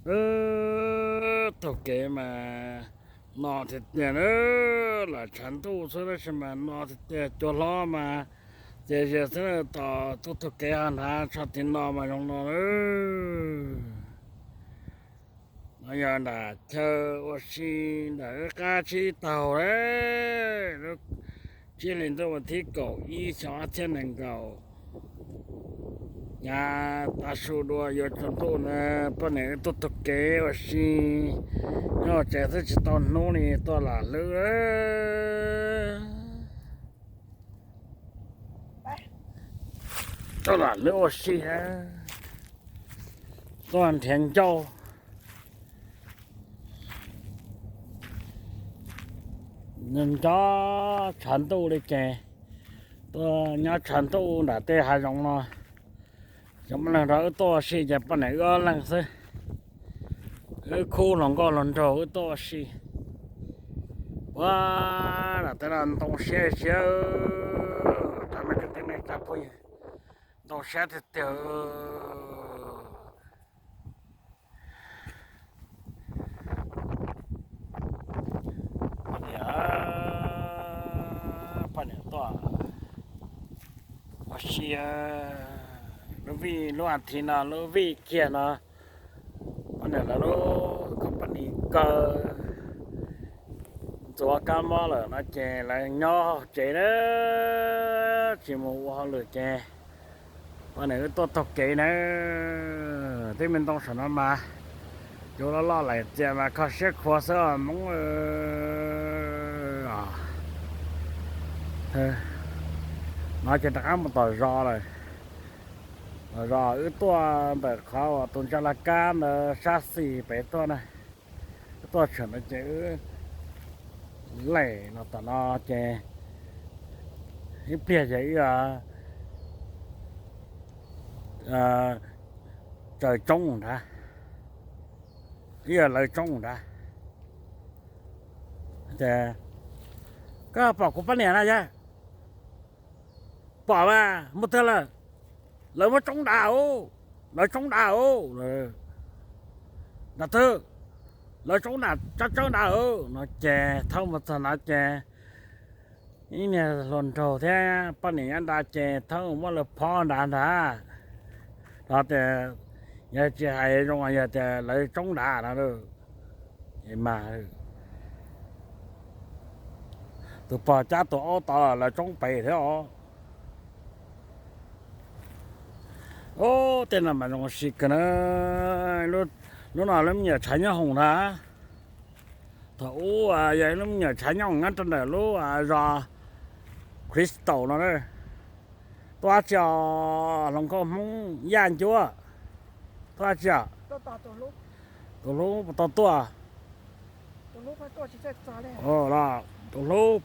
Taug kev mas no tiag tiag na, lam tshav ntuj xwb tab sis mas no tiag tiag, cua hlob mas tiag tiag xwb, tos tuaj taug kev ho hnav tsho tim no mas zoo no na. No yog nram chaw ua si ntawm wb qab tsib taug lawm, lub tsib hlis ntuj vas thib kaum ib xyoo ob txhiab nees nkaum. Nyab tav su dua yuav tsaus ntuj na, poj niam wb tuaj taug kev ua si nyob hauv tsev xwb tsis tau hnub li, tuaj lam hlwb, tuaj lam hlwb ua si, tuaj nrhiav ncauj nco tshav ntuj li ces tuaj nyob tshav ntuj nram tej hav zoov no. Cov muaj leej nrog wb tuaj ua si ces poj niam wb ob leeg xwb. Wb khub hluas nkauj hluas nraug wb tuaj ua si. Ua, nram tej no ntoo siab siab, cov me kwv tij neej tsa phooj ywg, ntoo siab tiag tiag. Poj niam, poj niam tuaj ua si lub vij, lub as thiv no lub vij kiag no. Poj niam lawv lub company kaw ntxuav kab mob lawm no ces lawv nyob hauv tsev na, tsis mus ua hauj lwm ces poj niam wb tuaj taug kev na. Tej me ntoo saum no mas cov loj loj lais txias mas kho siab khuav xwb os Hmoob. No ces rov qab mus tom zos lawm. Tom zos wb tuaj ntawm qhov uas tus ntsa laj kab ntawd sab xis pem tuaj na. Wb tuaj tshwm ntawd ces wb laim los tom no ces ib pliag ces wb tsaws tsoob nrad, ib yam lawv tsoob nrad. Ces koj pom kuv poj niam na yog? Pom mas, mus twg lawm? Lawv muab tsoob nrad os, lawv tsoob nrad os. Nrad twg? Lawv tsoob nrad, tsab tsawb nrad os. No ces Thoob mus txog no ces ib niag hluas nraug thiab poj niam nyob nrad ces Thoob muab lawv phob nrad ntag. Rau tias yog tsis hais zoo yog tias lawv tsoob nrad no mas tus pog cab tus aub tod lawv tsoob pem thiab os. Ub, tej no mas zoo ua si kawg na. Lub no lub me nyuam tshav nyob hoom ntag. Thaum ub yog ib lub me nyuam tshav nyob hoom nyob rau ntawm lub zos Crystal no na. Tuaj dab tsi os hluas nkauj Hmoob Yaj Ncuab? Tuaj dab tsi os? Tus hlub puas tau tuaj? Los tus hlub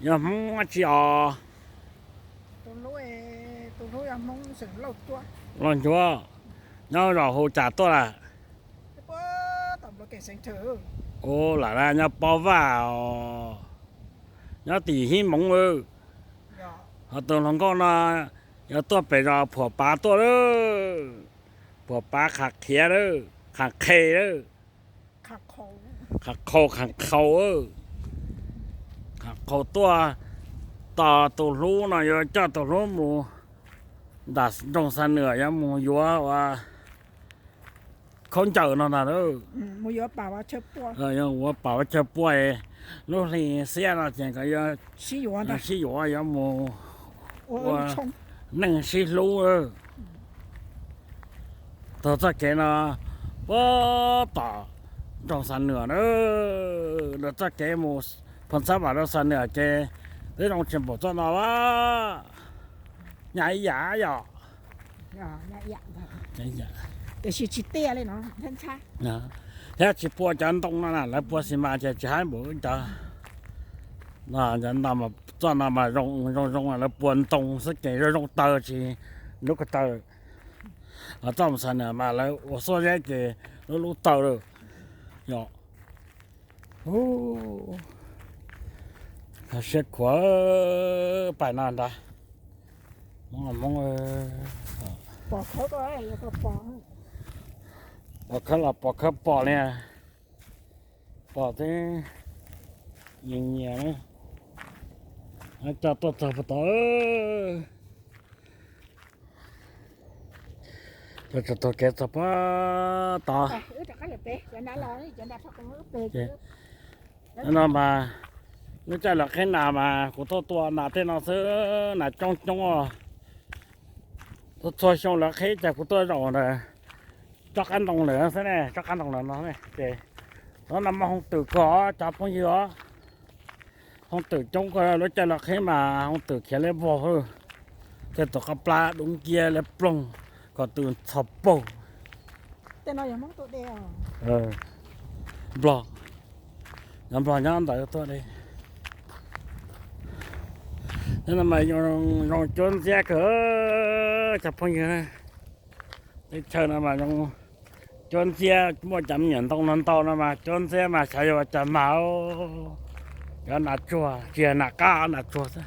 yog Hmoob dab tsi os? Lauj Ncuab, nyob zos hu cas tuaj lawm? Ua lam nyob Pob Vaj os, nyob tim Hib Moov. Ho tus hluas nkauj no yog tuaj pem zos Phuam Pav tuaj lawm. Phuam Pav Qhas Khiav lawm, Qhas Qhe lawm, Qhas Qhau Qhas Qhau. Qhas Qhau tuaj tos tus hlub no yuav coj tus hlub mus nram nroog Xa Nwam yuav mus yuav ua khaub ncaws no ntag. Yuav pam ua chaw pua, lub hli xiab no ces kom yuav sib yuav yuav mus ua neej sib hlub. Taug txoj kev no puag tom nroog Xa Nwam na, lawv txoj kev mus Phoos Xab Vam rau Xa Nwam ces twb zoo tsis npaum txoj no a. Nyaj ib yam yom. Thiab tsis pua cov ntoo no na, lawv pua xi mas ces tsis haib npaum cov no. Txoj no mas zoo zoo zoo, lawv pua ntoo xwb ces zoo zoo taw tsis lub ko taw. Ho txoj mus Xa Nwam mas lawv ua xuab zeb ces lub lub taw lawm. Yog siab khuav pais no nrad. Hmoob, Hmoob, pom khaub tuaj, pom Khawb los pom khawb pom li, pom xwb, nyias nyias na. Coj tuaj txog puag tod, coj txog kev txog puag tod. No mas lub caij lawv qhib nas mas kuv tuaj tua nas tej no xwb, nas coob coob os. Txhua txhua xyoo lawv qhib ces kuv tuaj zaum ntawm tsob qab ntoo lawm xwb ne, tsob qab ntoo lawm no ne ces, no mas hooj twm kawg cov phooj ywg os. Hooj twm coob kawg, lub caij lawv qhib mas hooj twm khiav liab vog, tej tus qab plab dub nciab liab ploog, ko tw ntxhov paug. Nplog, nyob Nplog nyob ntawd tuaj li. Nyob no mas zoo cuab ntxiab kawg cov phooj ywg. Teb chaws no mas zoo cuab ntxiab, muaj cov me nyuam ntoo no ntau no mas cuab ntxiab mas xyov yuav ua cas mas, cov nas tsuag, tsis yog nas qab, nas tsuag xwb.